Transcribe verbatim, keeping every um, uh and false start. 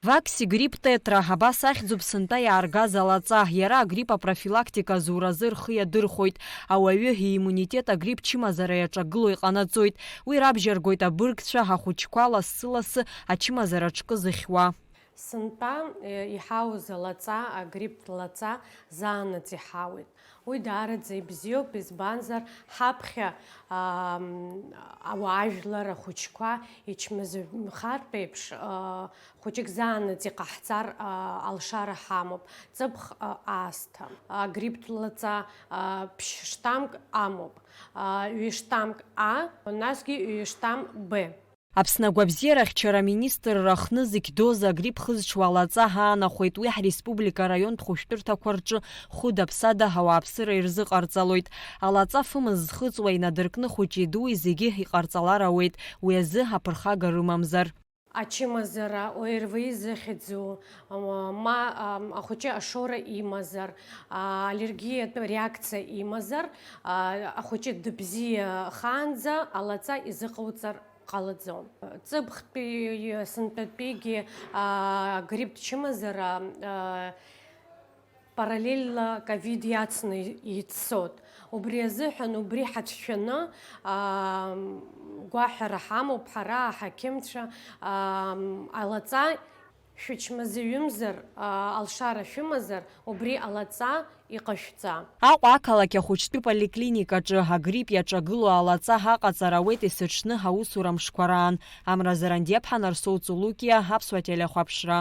Вакси грипп тетра, абас ахьӡуп сынтәа иааргаз алаҵа, иара агрипп апрофилактика азуразы рхы иадырхәоит. Ауаҩы ииммунитет агрипп чымазара иаҿагыло иҟанаҵоит. Уи рабжьаргоит абыргцәа, ахәыҷқәа лассы-лассы ачымазара аҿкы зыхьуа. Сынтәа, э, иҳауз алаҵа, агрипп лаҵа заанаҵ иҳауеит. Уи даараӡа ибзиоуп, избанзар, ҳаԥхьа, ам, ауаажәлар ахәыҷқәа ичмазаҩымхартә еиԥш, а, хәыҷык заанаҵ иҟаҳҵар, а, алшара ҳамоуп. Ҵыԥх, а, аасҭа, агрипп лаҵа, а, ԥшь-штаммк амоуп, а, ҩ-штаммк А, насгьы ҩ-штамм Б. Аԥсны агәабзиарахьчара аминистрра аҟны зегь доза агрипп хызҽуа алаҵа ҳаанахәеит, уи ҳреспублика араионтә хәышәтәырҭақәа рҿы хәыда-ԥсада ауааԥсыра ирзыҟарҵалоит. Алаҵа фымыз зхыҵуа инадыркны хәыҷи-дуи зегьы иҟарҵалар ауеит, уи азы аԥырхага рымамзар. Ачымазара, ОРВИ зыхьӡу, ма, ам, ахәыҷы ашоура имазар, а, аллергиатә реакциа имазар, а, ахәыҷы дыбзиахаанӡа алаҵа изыҟауҵар ҟалаӡом. Ҵыԥхтәи, сынтәатәигьы, а, грипп чымазара, а, параллельла ковид иацны ицоит. Убри азыҳәан убри ҳацәшәаны, а, гәаҳәара ҳамоуп ҳара аҳақьымцәа, а, алаҵа шәычмазаҩымзар, а, алшара шәымазар, убри алаҵа иҟашәҵа. Аҟәа ақалақь ахәыҷтәы поликлиникаҿы агрипп иаҿагылоу алаҵа ҳаҟаҵара ауеит есыҽны ҳаусура мшқәа раан. Амра Зарандиаԥҳа, Нарсоу Цулукиа, Аԥсуа телехәаԥшра.